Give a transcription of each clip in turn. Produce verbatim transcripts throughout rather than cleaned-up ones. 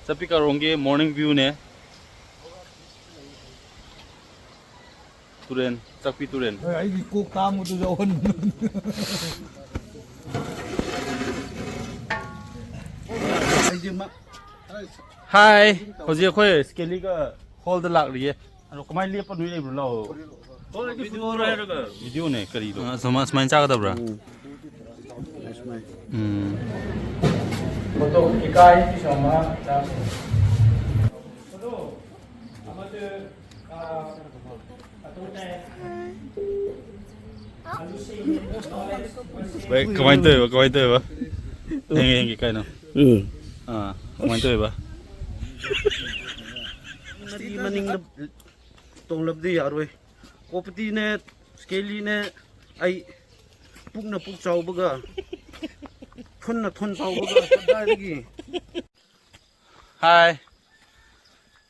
ꯆꯥꯛꯄꯤ ꯀꯥꯔꯣꯡꯒꯤ morning viewꯅꯦ꯫ ꯇꯨꯔꯦꯟ, ꯆꯥꯛꯄꯤ ꯇꯨꯔꯦꯟ꯫ ꯍꯣꯏ, ꯑꯩꯒꯤ ꯀꯣꯛ ꯇꯥꯡꯕꯗꯨ ꯌꯥꯎꯍꯟ꯫ ꯑꯩꯗꯤ ꯃ-, ꯍꯥꯏ, ꯍꯧꯖꯤꯛ ꯑꯩꯈꯣꯏ ꯁ꯭ꯀꯦꯂꯤꯒ ꯍꯣꯜꯗ ꯂꯥꯛꯂꯤꯌꯦ꯫ ꯑꯗꯣ ꯀꯃꯥꯏꯅ ꯂꯦꯞꯄ ꯅꯣꯏ ꯂꯩꯕ꯭ꯔꯣ? ꯂꯥꯛꯑꯣ꯫ ꯚꯤꯗꯤꯑꯣꯅꯦ ꯀꯔꯤꯗꯣ? ꯑ, ꯁꯨꯃꯥꯏ-, ꯁꯨꯃꯥꯏꯅ ꯆꯥꯒꯗꯕ꯭ꯔꯥ? ꯎꯝ꯫ ꯐꯣꯇꯣ ꯏꯀꯥꯏ ꯄꯤꯁ ꯑꯃ ꯆꯥꯁꯦ꯫ ꯚꯥꯏ, ꯀꯃꯥꯏꯅ ꯇꯧꯋꯦꯕ? ꯀꯃꯥꯏꯅ ꯇꯧꯋꯦꯕ? ꯌꯦꯡꯒꯦ, ꯌꯦꯡꯒꯦ, ꯀꯩꯅꯣ? ꯎꯝ꯫ ꯑꯥ, ꯀꯃꯥꯏꯅ ꯇꯧꯋꯦꯕ? ꯃꯔꯤ ꯃꯅꯤꯡꯗ ꯇꯣꯡꯂꯕꯗꯤ ꯌꯥꯔꯣꯏ꯫ ꯀꯣꯄꯇꯤꯅꯦ, ꯁ꯭ꯀꯦꯂꯤꯅꯦ, ꯑꯩ ꯄꯨꯛꯅ ꯄꯨꯛ ꯆꯥꯎꯕꯒ, ꯊꯨꯟꯅ ꯊꯨꯟ ꯆꯥꯎꯕꯒ, ꯀꯗꯥꯏꯗꯒꯤ? Hi.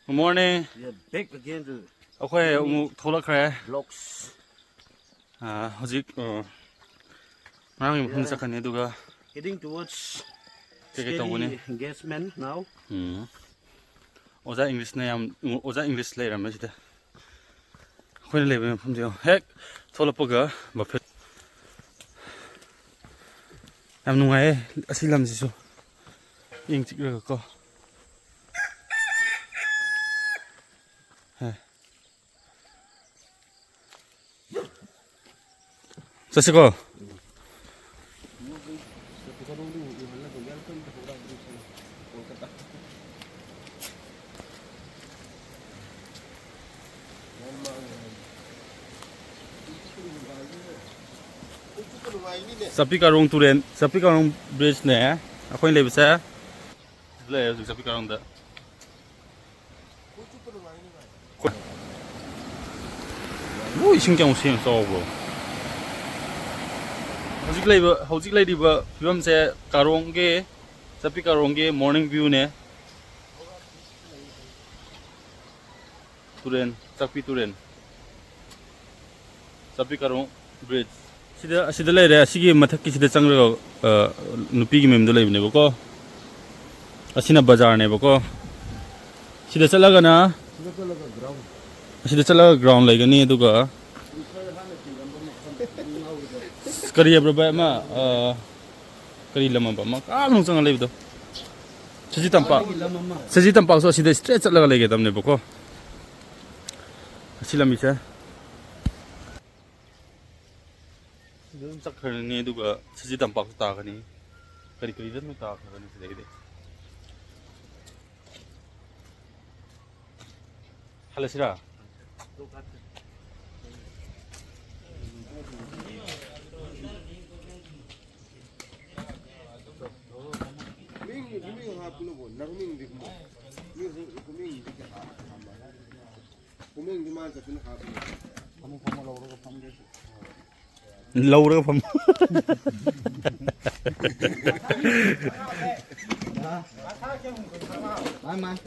Good morning. We are back again to ꯑꯩꯈꯣꯏ ꯑꯃꯨꯛ ꯊꯣꯛꯂꯛꯈ꯭ꯔꯦ꯫ Vlogs. ꯑꯥ, ꯍꯧꯖꯤꯛ, ꯑ, ꯉꯔꯥꯡꯒꯤ ꯃꯐꯝꯗ ꯆꯠꯀꯅꯤ, ꯑꯗꯨꯒ Heading towards ꯀꯩꯀꯩ ꯇꯧꯒꯅꯤ? Skelly Engagement now. ꯎꯝ꯫ ꯑꯣꯖꯥ ꯏꯪꯂꯤꯁꯅ ꯌꯥꯝ, ꯑꯣꯖꯥ ꯏꯪꯂꯤꯁ ꯂꯩꯔꯝꯃꯦ ꯁꯤꯗ꯫ ꯑꯩꯈꯣꯏꯅ ꯂꯩꯕ ꯃꯐꯝꯁꯦ ꯍꯦꯛ ꯊꯣꯛꯂꯛꯄꯒ buffet꯫ ꯌꯥꯝ ꯅꯨꯡꯉꯥꯏꯌꯦ ꯑꯁꯤ ꯂꯝꯁꯤꯁꯨ꯫ ꯏꯪ ꯆꯤꯛꯂꯒꯀꯣ꯫ ꯍꯦ꯫ ꯆꯠꯁꯤꯀꯣ꯫ ꯆꯥꯛꯄꯤ ꯀꯥꯔꯣꯡ ꯇꯨꯔꯦꯟ, ꯆꯥꯛꯄꯤ ꯀꯥꯔꯣꯡ bridgeꯅꯦ ꯑꯩꯈꯣꯏꯅ ꯂꯩꯕꯁꯦ꯫ ꯂꯩꯔꯦ ꯍꯧꯖꯤꯛ ꯆꯥꯛꯄꯤ ꯀꯥꯔꯣꯡꯗ꯫ ꯎ, ꯏꯁꯤꯡ ꯀꯌꯥꯃꯨꯛ ꯁꯦꯡꯅ ꯆꯥꯎꯕ꯭ꯔꯣ? ꯍꯧꯖꯤꯛ ꯂꯩꯕ, ꯍꯧꯖꯤꯛ ꯂꯩꯔꯤꯕ ꯐꯤꯕꯝꯁꯦ ꯀꯥꯔꯣꯡꯒꯤ, ꯆꯥꯛꯄꯤ ꯀꯥꯔꯣꯡꯒꯤ morning viewꯅꯦ꯫ ꯇꯨꯔꯦꯟ, ꯆꯥꯛꯄꯤ ꯇꯨꯔꯦꯟ꯫ ꯆꯥꯛꯄꯤ ꯀꯥꯔꯣꯡ bridge꯫ ꯁꯤꯗ, ꯑꯁꯤꯗ ꯂꯩꯔꯦ꯫ ꯑꯁꯤꯒꯤ ꯃꯊꯛꯀꯤꯁꯤꯗ ꯆꯪꯂꯒ, ꯑ, ꯅꯨꯄꯤꯒꯤ ꯃꯌꯨꯝꯗꯣ ꯂꯩꯕꯅꯦꯕꯀꯣ꯫ ꯑꯁꯤꯅ ꯕꯖꯥꯔꯅꯦꯕꯀꯣ꯫ ꯁꯤꯗ ꯆꯠꯂꯒꯅ, ꯑꯁꯤꯗ ꯆꯠꯂꯒ ꯒ꯭ꯔꯥꯎꯟ ꯂꯩꯒꯅꯤ꯫ ꯑꯗꯨꯒ ꯀꯔꯤ ꯍꯥꯏꯕ꯭ꯔꯣ ꯚꯥꯏ ꯑꯃ, ꯑ, ꯀꯔꯤ ꯂꯝ ꯍꯥꯏꯕ ꯑꯃ ꯀꯥꯡꯅꯨꯡ ꯆꯪꯉ ꯂꯩꯕꯗꯣ? ꯁꯖꯤ ꯇꯝꯄꯥꯛ꯫ ꯁꯖꯤ ꯇꯝꯄꯥꯛꯁꯨ ꯑꯁꯤꯗ ꯏꯁꯇ꯭ꯔꯦꯠ ꯆꯠꯂꯒ ꯂꯩꯒꯗꯕꯅꯦꯕꯀꯣ꯫ ꯑꯁꯤ ꯂꯝꯕꯤꯁꯦ ꯁꯤꯗ ꯑꯗꯨꯝ ꯆꯠꯈ꯭ꯔꯅꯤ, ꯑꯗꯨꯒ ꯁꯖꯤ ꯇꯝꯄꯥꯛꯁꯨ ꯇꯥꯒꯅꯤ꯫ ꯀꯔꯤ ꯀꯔꯤꯗ ꯂꯣꯏ ꯇꯥꯈ꯭ꯔꯒꯅꯤ ꯁꯤꯗꯒꯤꯗꯤ꯫ ꯍꯜꯂꯁꯤꯔꯥ? ꯃꯤꯡ, ꯃꯤꯡ ꯍꯥꯞꯄꯨꯅꯕꯣ, ꯅꯪ ꯃꯤꯡꯗꯤ ꯀꯨꯝꯃꯣ꯫ ꯃꯤꯡ, ꯃꯤꯡꯗꯤ ꯀꯌꯥ ꯍꯥꯞꯄ? ꯀꯨꯝꯃꯤꯡꯗꯤ ꯃꯥꯅ ꯆꯠꯇꯅ ꯍꯥꯞꯄꯨꯅꯦ꯫ ꯐꯝꯃꯣ, ꯐꯝꯃꯣ, ꯂꯧꯔꯒ ꯐꯝꯒꯦ꯫ ꯂꯧꯔꯒ ꯐꯝ꯫ ꯃꯥꯏ, ꯃꯥꯏ꯫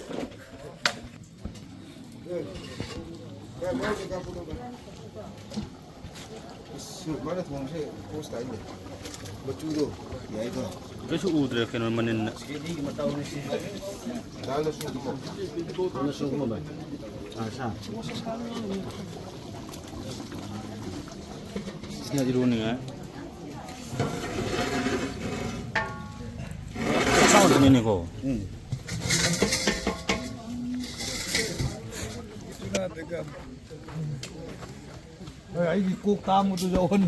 ꯑꯁ, ꯃꯥꯅ ꯊꯣꯡꯕꯁꯦ ꯄꯣꯁ ꯇꯥꯏꯅꯦ꯫ ꯃꯆꯨꯗꯣ ꯌꯥꯏꯀꯣ꯫ ꯀꯩꯁꯨ ꯎꯗ꯭ꯔꯦ, ꯀꯩꯅꯣ, ꯃꯅꯤꯟꯅ꯫ ꯗꯥꯜꯅ ꯁꯨꯕꯀꯣ꯫ ꯗꯥꯜꯅ ꯁꯨꯕꯀꯣ, ꯚꯥꯏ꯫ ꯑꯥ, ꯁꯥ꯫ ꯁꯤꯅ ꯏꯔꯣꯟꯅꯤꯡꯉꯥꯏ꯫ ꯆꯥꯎꯗꯅꯤꯅꯦꯀꯣ꯫ ꯎꯝ꯫ ꯍꯣꯏ, ꯑꯩꯒꯤ ꯀꯣꯛ ꯇꯥꯡꯕꯗꯨ ꯌꯥꯎꯍꯟ꯫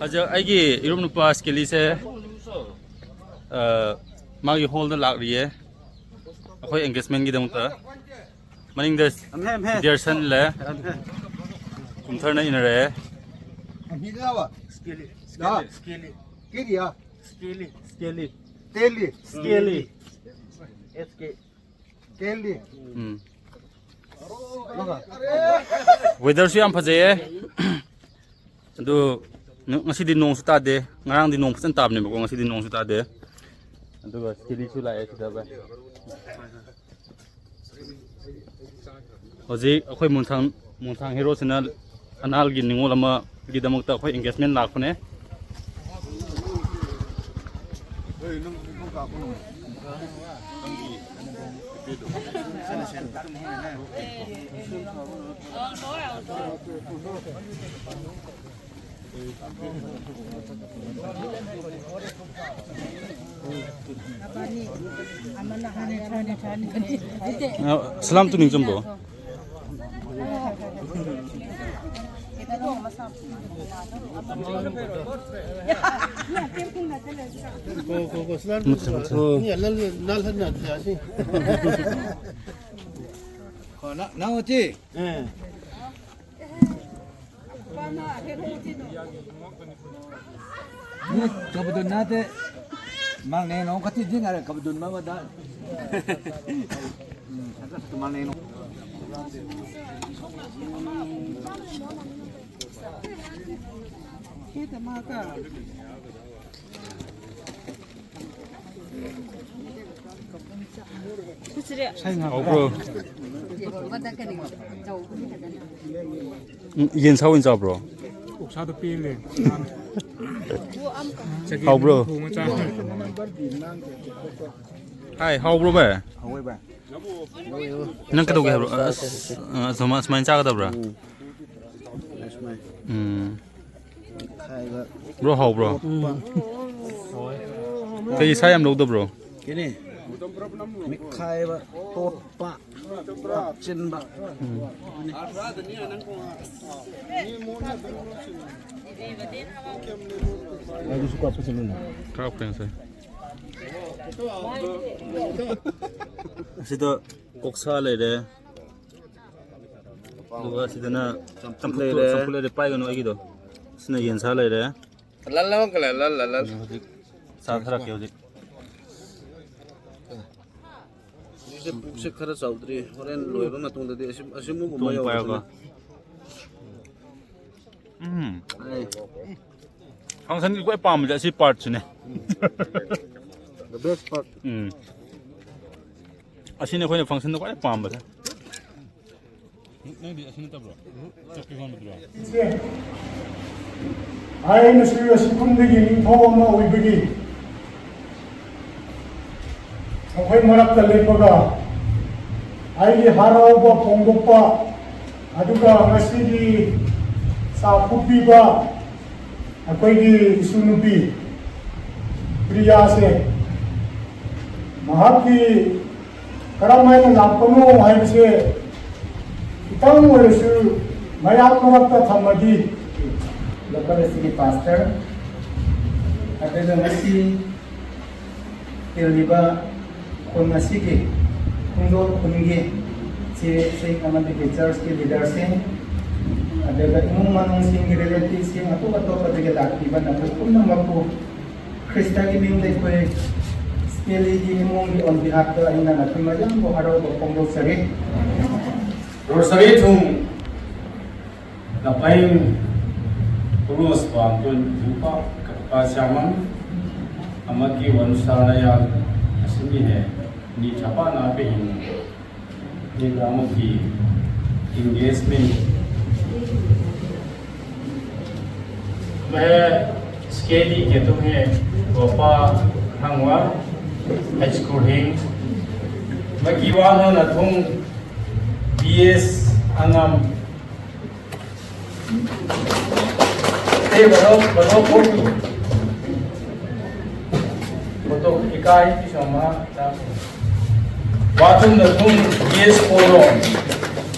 ꯍꯧꯖꯤꯛ ꯑꯩꯒꯤ ꯏꯔꯨꯞ ꯅꯨꯄꯥ ꯁ꯭ꯀꯦꯂꯤꯁꯦ, ꯑ, ꯃꯥꯒꯤ ꯍꯣꯜꯗ ꯂꯥꯛꯂꯤꯌꯦ, ꯑꯩꯈꯣꯏ ꯑꯦꯡꯒꯦꯖꯃꯦꯟꯒꯤꯗꯃꯛꯇ꯫ ꯃꯅꯤꯡꯗ ꯑꯝꯍꯦ, ꯑꯝꯍꯦ꯫ ꯗꯤꯌꯔꯁꯟ ꯂꯩ꯫ ꯑꯝꯍꯦ꯫ ꯀꯨꯝꯊꯔꯅ ꯏꯟꯅꯔꯛꯑꯦ꯫ ꯑꯝꯍꯤꯗ ꯂꯥꯛꯑꯣ꯫ ꯁ꯭ꯀꯦꯂꯤ, ꯂꯥꯛꯑꯣ꯫ ꯁ꯭ꯀꯦꯂꯤ, ꯁ꯭ꯀꯦꯂꯤ꯫ ꯀꯦꯔꯤꯌꯥ꯫ ꯁ꯭ꯀꯦꯂꯤ꯫ ꯁ꯭ꯀꯦꯂꯤ꯫ ꯇꯦꯜꯂꯤ꯫ ꯁ꯭ꯀꯦꯂꯤ꯫ ꯑꯦꯁ ꯀꯦ꯫ ꯇꯦꯜꯂꯤ꯫ ꯎꯝ꯫ ꯂꯥꯛꯑꯣ꯫ ꯋꯦꯗꯔꯁꯨ ꯌꯥꯝ ꯐꯖꯩꯌꯦ꯫ ꯑꯗꯨ ꯉꯁꯤꯗꯤ ꯅꯣꯡꯁꯨ ꯇꯥꯗꯦ꯫ ꯉꯔꯥꯡꯗꯤ ꯅꯣꯡ ꯐꯖꯅ ꯇꯥꯕꯅꯦꯕꯀꯣ, ꯉꯁꯤꯗꯤ ꯅꯣꯡꯁꯨ ꯇꯥꯗꯦ꯫ ꯑꯗꯨꯒ ꯁ꯭ꯀꯦꯂꯤꯁꯨ ꯂꯥꯛꯑꯦ ꯁꯤꯗ, ꯚꯥꯏ꯫ ꯍꯧꯖꯤꯛ ꯑꯩꯈꯣꯏ ꯃꯣꯟꯁꯥꯡ, ꯃꯣꯟꯁꯥꯡ ꯍꯦꯔꯣꯁꯤꯅ ꯑꯅꯥꯜꯒꯤ ꯅꯤꯉꯣꯜ ꯑꯃ ꯒꯤꯗꯃꯛꯇ ꯑꯩꯈꯣꯏ engagement ꯂꯥꯛꯄꯅꯦ꯫ ꯑ, ꯁꯂꯥꯝ ꯇꯨꯅꯤꯡ ꯆꯨꯝꯕ꯭ꯔꯣ? ꯅꯪ ꯀꯕꯗꯨꯟ ꯅꯠꯇꯦ꯫ ꯃꯥꯡꯅꯦ ꯅꯣꯡ ꯈꯇꯤ ꯗꯤꯡ ꯑꯔꯦ ꯀꯕꯗꯨꯟ ꯃꯃꯗ꯫ ꯎꯝ, ꯑꯗ ꯃꯥꯡꯅꯦ ꯅꯣꯡ꯫ ꯍꯥꯎꯕ꯭ꯔꯣ? ꯎꯝ, ꯌꯦꯟꯁꯥ ꯑꯣꯏꯅ ꯆꯥꯕ꯭ꯔꯣ? ꯑꯣꯛꯁꯥꯗꯣ ꯄꯦꯜꯂꯦ꯫ ꯍꯥꯎꯕ꯭ꯔꯣ? ꯊꯣꯡꯉ ꯆꯥꯕ꯫ ꯍꯥꯏ, ꯍꯥꯎꯕ꯭ꯔꯣ ꯚꯥꯏ? ꯍꯥꯎꯋꯦ ꯚꯥꯏ꯫ ꯅꯪ ꯀꯩꯗꯧꯒꯦ ꯍꯥꯏꯕ꯭ꯔꯣ? ꯑꯁ, ꯑ, ꯁꯨꯃꯥꯏ-, ꯁꯨꯃꯥꯏꯅ ꯆꯥꯒꯗꯕ꯭ꯔꯥ? ꯎꯝ꯫ ꯁꯨꯃꯥꯏ꯫ ꯎꯝ꯫ ꯃꯤꯠꯈꯥꯏꯕ꯫ ꯕ꯭ꯔꯣ, ꯍꯥꯎꯕ꯭ꯔꯣ? ꯇꯣꯠꯄ꯫ ꯀꯩ ꯁꯥ ꯌꯥꯝ ꯂꯧꯗꯕ꯭ꯔꯣ? ꯀꯦꯅꯦ? ꯃꯤꯠꯈꯥꯏꯕ, ꯇꯣꯠꯄ, ꯍꯥꯞꯆꯤꯟꯕ꯫ ꯎꯝ꯫ ꯑꯗꯨꯁꯨ ꯀꯥꯞꯄ ꯆꯠꯂꯨꯅꯦ꯫ ꯀꯥꯞꯈ꯭ꯔꯦ ꯉꯁꯥꯏ꯫ ꯑꯁꯤꯗ ꯑꯣꯛꯁꯥ ꯂꯩꯔꯦ꯫ ꯑꯗꯨꯒ ꯁꯤꯗꯅ ꯆꯝꯐꯨꯠ ꯆꯝꯐꯨꯠ ꯂꯩꯔꯦ꯫ ꯆꯝꯐꯨꯠ ꯂꯩꯔꯦ, ꯄꯥꯏꯒꯅꯨ ꯑꯩꯒꯤꯗꯣ꯫ ꯁꯤꯅ ꯌꯦꯟꯁꯥ ꯂꯩꯔꯦ꯫ ꯂꯜ ꯂꯃꯛ ꯂꯜ ꯂꯜ ꯂꯜ ꯂꯜ꯫ ꯍꯧꯖꯤꯛ ꯆꯥꯊꯔꯛꯀꯦ ꯍꯧꯖꯤꯛ꯫ ꯍꯧꯖꯤꯛꯁꯦ ꯄꯨꯛꯁꯦ ꯈꯔ ꯆꯥꯎꯗ꯭ꯔꯤ, ꯍꯣꯔꯦꯟ ꯂꯣꯏꯔꯕ ꯃꯇꯨꯡꯗꯗꯤ ꯑꯁꯤ, ꯑꯁꯤꯃꯨꯛ ꯊꯨꯝ ꯄꯥꯏꯔꯒ꯫ ꯎꯝ꯫ ꯑꯩ꯫ Functionꯒꯤ ꯈ꯭ꯋꯥꯏ ꯄꯥꯝꯕꯁꯦ ꯑꯁꯤ partꯁꯤꯅꯦ꯫ The best part꯫ ꯎꯝ꯫ ꯑꯁꯤꯅꯦ ꯑꯩꯈꯣꯏꯅ functionꯗ ꯈ꯭ꯋꯥꯏ ꯄꯥꯝꯕꯁꯦ꯫ ꯅꯪꯗꯤ ꯑꯁꯤ ꯅꯠꯇꯕ꯭ꯔꯣ? ꯆꯠꯀꯦ ꯈꯟꯕꯗꯨꯔꯣ? ꯑꯩꯅꯁꯨ ꯑꯁꯤꯒꯨꯝꯗꯒꯤ ꯅꯤꯡꯊꯧ ꯑꯃ ꯑꯣꯏꯕꯒꯤ ꯃꯈꯣꯏ ꯃꯔꯛꯇ ꯂꯦꯞꯄꯒ ꯑꯩꯒꯤ ꯍꯔꯥꯎꯕ ꯐꯣꯡꯗꯣꯛꯄ, ꯑꯗꯨꯒ ꯉꯁꯤꯒꯤ ꯆꯥꯛ ꯄꯤꯕ ꯑꯩꯈꯣꯏꯒꯤ ꯏꯁꯨ ꯅꯨꯄꯤ ꯄ꯭ꯔꯤꯌꯥꯁꯦ, ꯃꯍꯥꯛꯀꯤ ꯀꯔꯝꯍꯥꯏꯅ ꯂꯥꯛꯄꯅꯣ ꯍꯥꯏꯕꯁꯦ ꯈꯤꯇꯪ ꯑꯣꯏꯔꯁꯨ ꯃꯌꯥꯝ ꯃꯔꯛꯇ ꯊꯝꯃꯗꯤ꯫ ꯂꯣꯀꯦꯜ ꯑꯁꯤꯒꯤ ꯄꯥꯁꯇꯔ, ꯑꯗꯨꯒ ꯉꯁꯤ ꯇꯤꯜꯂꯤꯕ ꯈꯨꯟ ꯑꯁꯤꯒꯤ ꯈꯨꯡꯗꯣꯜ ꯈꯨꯟꯒꯤ ꯆꯦꯁꯤꯡ ꯑꯃꯗꯤ ꯆꯔꯆꯀꯤ ꯂꯤꯗꯔꯁꯤꯡ, ꯑꯗꯨꯒ ꯏꯃꯨꯡ ꯃꯅꯨꯡꯁꯤꯡꯒꯤ ꯔꯤꯂꯦꯇꯤꯚꯁꯤꯡ, ꯑꯇꯣꯞ ꯑꯇꯣꯞꯄꯗꯒꯤ ꯂꯥꯛꯄꯤꯕ ꯅꯈꯣꯏ ꯄꯨꯝꯅꯃꯛꯄꯨ ꯈ꯭ꯔꯤꯁꯇꯒꯤ ꯃꯤꯡꯗ ꯑꯩꯈꯣꯏ ꯁ꯭ꯄꯦꯂꯤꯒꯤ ꯏꯃꯨꯡꯒꯤ ꯑꯣꯟ ꯕꯤꯍꯥꯐꯇ ꯑꯩꯅ ꯅꯈꯣꯏ ꯃꯌꯥꯝꯕꯨ ꯍꯔꯥꯎꯕ ꯐꯣꯡꯗꯣꯛꯆꯔꯤ꯫ Rosary thung na paing kurus pa kun jumpa kapa chamang amaki wansa na yang asimi he ni chapa na pe hin ni amaki engagement. मैं स्केली के तुम है गोपा हंगवा हाई स्कूल हिंग मैं कीवानो ना तुम बीएस अंगम ए बनो बनो फोटो फोटो इकाई की समा वाचन ना तुम बीएस कोनो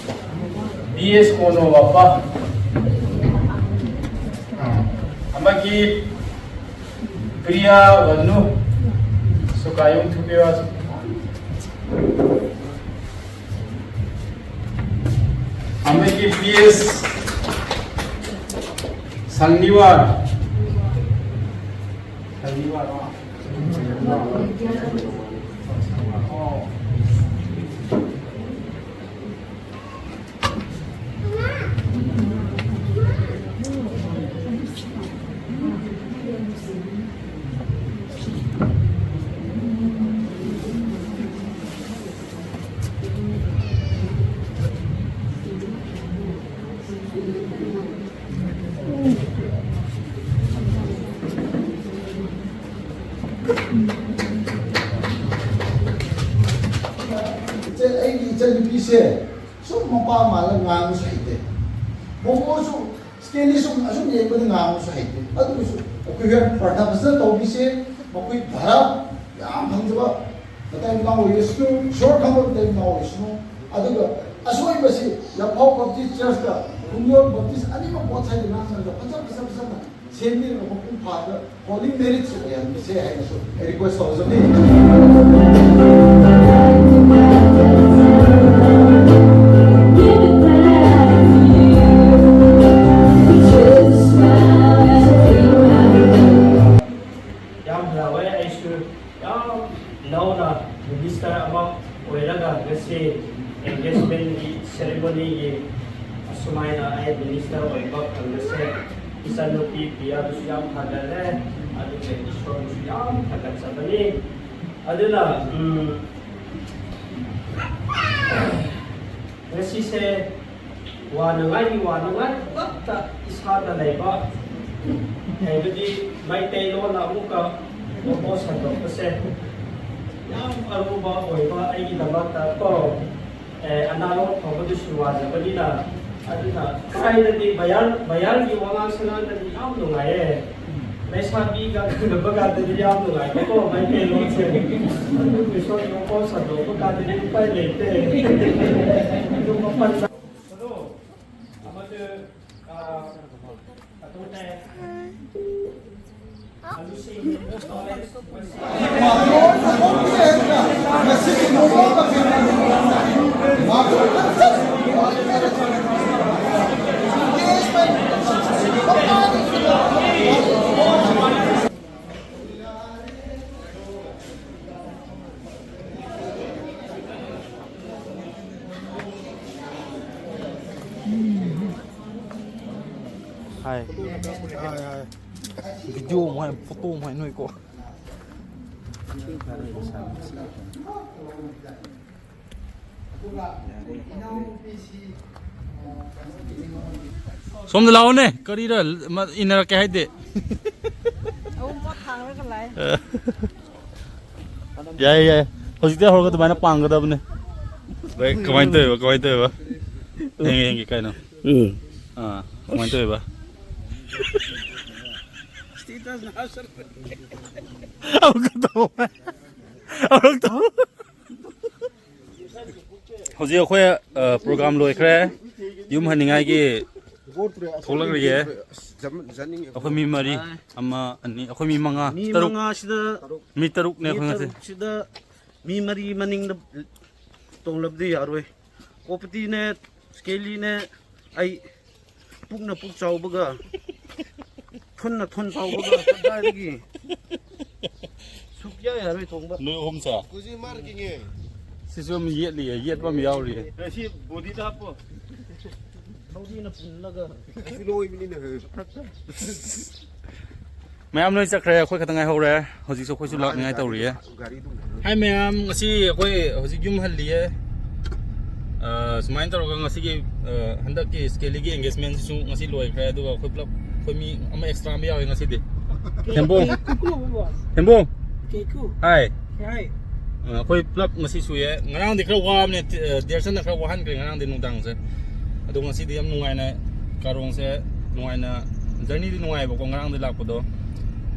बीएस कोनो वापा अमकी प्रिया वनु सुकायुंग थुपेवा अमकी बीएस संगनिवार संगनिवार ꯏꯆꯦ, ꯑꯩꯒꯤ ꯏꯆꯟꯅꯨꯄꯤꯁꯦ ꯁꯨꯝ ꯃꯄꯥ ꯃꯥꯜꯂ ꯉꯥꯡꯕꯁꯨ ꯍꯩꯇꯦ꯫ ꯃꯣꯃꯣꯁꯨ ꯁ꯭ꯀꯦꯟꯗꯤ ꯁꯨꯝ ꯑꯁꯨꯝ ꯌꯦꯡꯕꯗ ꯉꯥꯡꯕꯁꯨ ꯍꯩꯇꯦ꯫ ꯑꯗꯨꯒꯤꯁꯨ ꯑꯩꯈꯣꯏ ꯍꯣꯔꯦꯟ ꯄ꯭ꯔꯊꯅꯥ ꯐꯖꯅ ꯇꯧꯕꯤꯁꯦ꯫ ꯃꯈꯣꯏ ꯚꯥꯔꯥ ꯌꯥꯝ ꯐꯪꯖꯕ ꯃꯇꯩ ꯃꯅꯥꯎ ꯑꯣꯏꯔꯁꯅꯨ, ꯏꯁꯣꯔ ꯈꯪꯕ ꯃꯇꯩ ꯃꯅꯥꯎ ꯑꯣꯏꯔꯁꯅꯨ꯫ ꯑꯗꯨꯒ ꯑꯁꯣꯏꯕꯁꯤ ꯌꯥꯐꯥꯎ ꯕꯞꯇꯤꯁ ꯆꯔꯆꯀ ꯈꯨꯟꯌꯣꯜ ꯕꯞꯇꯤꯁ ꯑꯅꯤꯃꯛ ꯄꯣꯠ ꯁꯥꯏꯗ ꯉꯥꯡꯅꯔꯒ ꯐꯖ ꯐꯖ ꯐꯖꯅ ꯁꯦꯝꯕꯤꯔꯒ ꯃꯄꯨꯡ ꯐꯥꯕ ꯍꯣꯂꯤ ꯃꯦꯔꯤꯠꯁꯨ ꯑꯣꯏꯍꯟꯕꯤꯁꯦ ꯍꯥꯏꯅꯁꯨ ꯑꯩ ꯔꯤꯀ꯭ꯋꯦꯁ ꯇꯧꯖꯕꯅꯤ꯫ ꯌꯥꯝ ꯍꯔꯥꯎꯋꯦ꯫ ꯑꯩꯁꯨ ꯌꯥꯝ ꯅꯧꯅ ꯃꯤꯅꯤꯁꯇꯔ ꯑꯃ ꯑꯣꯏꯔꯒ ꯉꯁꯤ ꯑꯦꯡꯒꯦꯖꯃꯦꯟꯒꯤ ꯁꯦꯔꯦꯃꯣꯅꯤꯒꯤ ꯑꯁꯨꯃꯥꯏꯅ ꯑꯩ ꯃꯤꯅꯤꯁꯇꯔ ꯑꯣꯏꯕ ꯐꯪꯕꯁꯦ ꯏꯆꯟꯅꯨꯄꯤ ꯄꯤꯌꯥꯕꯨꯁꯨ ꯌꯥꯝ ꯊꯥꯒꯠꯂꯦ, ꯑꯗꯨꯒ ꯏꯁꯣꯔꯕꯨꯁꯨ ꯌꯥꯝ ꯊꯥꯒꯠꯆꯕꯅꯤ꯫ ꯑꯗꯨꯅ ꯎꯝ, ꯉꯁꯤꯁꯦ ꯋꯥꯅꯉꯥꯏꯒꯤ ꯋꯥꯅꯉꯥꯏ ꯈꯛꯇ ꯏꯁꯥꯗ ꯂꯩꯕ, ꯍꯥꯏꯕꯗꯤ ꯃꯩꯇꯩꯂꯣꯟꯅ ꯑꯃꯨꯛꯀ ꯃꯄꯣꯛ ꯁꯟꯗꯣꯛꯄꯁꯦ ꯌꯥꯝ ꯑꯔꯨꯕ ꯑꯣꯏꯕ ꯑꯩꯒꯤꯗꯃꯛꯇ ꯀꯣ꯫ ꯑꯦ, ꯑꯅꯥꯔꯣꯝ ꯐꯥꯎꯕꯗꯨꯁꯨ ꯋꯥꯖꯕꯅꯤꯅ, ꯑꯗꯨꯅ ꯀꯥꯏꯗꯗꯤ ꯃꯌꯥꯜ, ꯃꯌꯥꯜꯒꯤ ꯋꯥꯉꯥꯡ ꯁꯉꯥꯡꯗꯗꯤ ꯌꯥꯝ ꯅꯨꯡꯉꯥꯏꯌꯦ꯫ ꯂꯩꯁꯥꯕꯤꯒ ꯈꯪꯅꯕ ꯀꯥꯟꯗꯗꯤ ꯌꯥꯝ ꯅꯨꯡꯉꯥꯏꯕꯀꯣ, ꯃꯩꯇꯩꯂꯣꯟꯁꯦ꯫ ꯑꯗꯨꯕꯨ ꯏꯁꯣꯔꯒꯤ ꯃꯄꯣꯛ ꯁꯟꯗꯣꯛꯄ ꯀꯥꯟꯗꯗꯤ ꯎꯄꯥꯏ ꯂꯩꯇꯦ꯫ ꯑꯗꯨ ꯃꯄꯥꯟ ꯑꯗꯣ, ꯑꯃꯗ, ꯑ, ꯑꯇꯣꯞꯄ ꯍꯥꯏ꯫ ꯍꯥꯏ, ꯍꯥꯏ꯫ ꯚꯤꯗꯤꯑꯣ ꯑꯃꯨꯛ ꯍꯥꯏ, ꯐꯣꯇꯣ ꯑꯃꯨꯛ ꯍꯥꯏ, ꯅꯣꯏꯀꯣ꯫ ꯁꯣꯝꯗ ꯂꯥꯛꯑꯣꯅꯦ, ꯀꯔꯤꯔ ꯃ-, ꯏꯟꯅꯔꯛꯀꯦ ꯍꯥꯏꯗꯦ꯫ ꯑꯋꯨꯟꯄꯣꯠ ꯊꯥꯡꯂꯒ ꯂꯥꯛꯑꯦ꯫ ꯑ꯫ ꯌꯥꯏ, ꯌꯥꯏ꯫ ꯍꯧꯖꯤꯛꯇꯤ ꯍꯧꯔꯒ ꯑꯗꯨꯃꯥꯏꯅ ꯄꯥꯡꯒꯗꯕꯅꯦ꯫ ꯚꯥꯏ, ꯀꯃꯥꯏꯅ ꯇꯧꯋꯦꯕ? ꯀꯃꯥꯏꯅ ꯇꯧꯋꯦꯕ? ꯌꯦꯡꯒꯦ, ꯌꯦꯡꯒꯦ, ꯀꯩꯅꯣ? ꯎꯝ꯫ ꯑꯥ, ꯀꯃꯥꯏꯅ ꯇꯧꯋꯦꯕ? ꯑꯃꯨꯛꯀ ꯇꯧ꯫ ꯑꯃꯨꯛ ꯇꯧ꯫ ꯍꯧꯖꯤꯛ ꯑꯩꯈꯣꯏ, ꯑ, program ꯂꯣꯏꯈ꯭ꯔꯦ꯫ ꯌꯨꯝ ꯍꯟꯅꯤꯡꯉꯥꯏꯒꯤ ꯊꯣꯛꯂꯛꯂꯒꯦ꯫ ꯑꯩꯈꯣꯏ ꯃꯤ ꯃꯔꯤ, ꯑꯃ, ꯑꯅꯤ, ꯑꯩꯈꯣꯏ ꯃꯤ ꯃꯉꯥ, ꯃꯤ ꯇꯔꯨꯛ꯫ ꯃꯉꯥꯁꯤꯗ, ꯃꯤ ꯇꯔꯨꯛꯅꯦ ꯃꯤ ꯑꯩꯈꯣꯏ ꯉꯁꯤ꯫ ꯇꯔꯨꯛꯁꯤꯗ ꯃꯤ ꯃꯔꯤ ꯃꯅꯤꯡꯗ ꯇꯣꯡꯂꯕꯗꯤ ꯌꯥꯔꯣꯏ꯫ ꯀꯣꯄꯇꯤꯅꯦ, ꯁ꯭ꯀꯦꯂꯤꯅꯦ, ꯑꯩ ꯄꯨꯛꯅ ꯄꯨꯛ ꯆꯥꯎꯕꯒ, ꯊꯨꯟꯅ ꯊꯨꯟ ꯆꯥꯎꯕꯒ, ꯀꯗꯥꯏꯗꯒꯤ? ꯁꯨꯛꯌꯥ ꯌꯥꯔꯣꯏ ꯊꯣꯡꯕ꯫ ꯅꯣꯏ ꯑꯍꯨꯝꯁꯦ? ꯍꯧꯖꯤꯛ ꯃꯥꯔꯀꯤꯡꯉꯦ꯫ ꯁꯤꯁꯨ ꯑꯃ ꯌꯦꯠꯂꯤꯌꯦ, ꯌꯦꯠꯄ ꯑꯃ ꯌꯥꯎꯔꯤꯌꯦ꯫ ꯑꯦ, ꯁꯤ ꯕꯣꯗꯤꯗ ꯍꯥꯞꯄꯣ꯫ ꯊꯧꯔꯤꯅ ꯄꯨꯜꯂꯒ꯫ ꯑꯩꯁꯨ ꯅꯣꯏꯕꯅꯤꯅ꯫ ꯃꯌꯥꯝ ꯂꯣꯏ ꯆꯠꯈ꯭ꯔꯦ, ꯑꯩꯈꯣꯏ ꯈꯛꯇ ꯉꯥꯏꯍꯧꯔꯦ꯫ ꯍꯧꯖꯤꯛꯁꯨ ꯑꯩꯈꯣꯏꯁꯨ ꯂꯥꯛꯅꯤꯡꯉꯥꯏ ꯇꯧꯔꯤꯌꯦ꯫ ꯒꯥꯔꯤꯗꯨ꯫ ꯍꯥꯏ ꯃꯌꯥꯝ, ꯉꯁꯤ ꯑꯩꯈꯣꯏ ꯍꯧꯖꯤꯛ ꯌꯨꯝ ꯍꯜꯂꯤꯌꯦ꯫ ꯑ, ꯁꯨꯃꯥꯏꯅ ꯇꯧꯔꯒ ꯉꯁꯤꯒꯤ, ꯑ, ꯍꯟꯗꯛꯀꯤ ꯁ꯭ꯀꯦꯂꯤꯒꯤ engagementꯁꯤꯁꯨ ꯉꯁꯤ ꯂꯣꯏꯈ꯭ꯔꯦ꯫ ꯑꯗꯨꯒ ꯑꯩꯈꯣꯏ ꯄꯨꯂꯞ, ꯑꯩꯈꯣꯏ ꯃꯤ ꯑꯃ extra ꯑꯃ ꯌꯥꯎꯋꯦ ꯉꯁꯤꯗꯤ꯫ ꯊꯦꯝꯕꯣꯡ꯫ ꯀꯦꯀꯨ꯫ ꯊꯦꯝꯕꯣꯡ꯫ ꯀꯦꯀꯨ꯫ ꯍꯥꯏ꯫ ꯍꯥꯏ꯫ ꯑ, ꯑꯩꯈꯣꯏ ꯄꯨꯂꯞ ꯉꯁꯤ ꯁꯨꯏꯌꯦ꯫ ꯉꯔꯥꯡꯗꯤ ꯈꯔ ꯋꯥꯕꯅꯦ, ꯇꯤ-, ꯑ, ꯗꯤꯌꯔꯁꯟꯅ ꯈꯔ ꯋꯥꯍꯟꯈ꯭ꯔꯦ ꯉꯔꯥꯡꯗꯤ ꯅꯨꯡꯗꯥꯡꯁꯦ꯫ ꯑꯗꯣ ꯉꯁꯤꯗꯤ ꯌꯥꯝ ꯅꯨꯡꯉꯥꯏꯅ ꯀꯥꯔꯣꯡꯁꯦ ꯅꯨꯡꯉꯥꯏꯅ, journeyꯗꯤ ꯅꯨꯡꯉꯥꯏꯕꯀꯣ ꯉꯔꯥꯡꯗꯤ ꯂꯥꯛꯄꯗꯣ꯫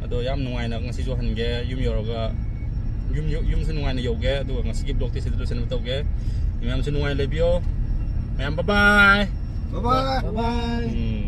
ꯑꯗꯣ ꯌꯥꯝ ꯅꯨꯡꯉꯥꯏꯅ ꯉꯁꯤꯁꯨ ꯍꯟꯒꯦ, ꯌꯨꯝ ꯌꯧꯔꯒ ꯌꯨꯝ ꯌꯧ-, ꯌꯨꯝꯁꯨ ꯅꯨꯡꯉꯥꯏꯅ ꯌꯧꯒꯦ꯫ ꯑꯗꯨꯒ ꯉꯁꯤꯒꯤ vlogꯇꯤ ꯁꯤꯗ ꯂꯣꯏꯁꯤꯟꯅꯕ ꯇꯧꯒꯦ꯫ ꯃꯌꯥꯝꯁꯨ ꯅꯨꯡꯉꯥꯏꯅ ꯂꯩꯕꯤꯌꯣ꯫ ꯃꯌꯥꯝ bye bye꯫ Bye bye꯫ Bye bye꯫ ꯎꯝ꯫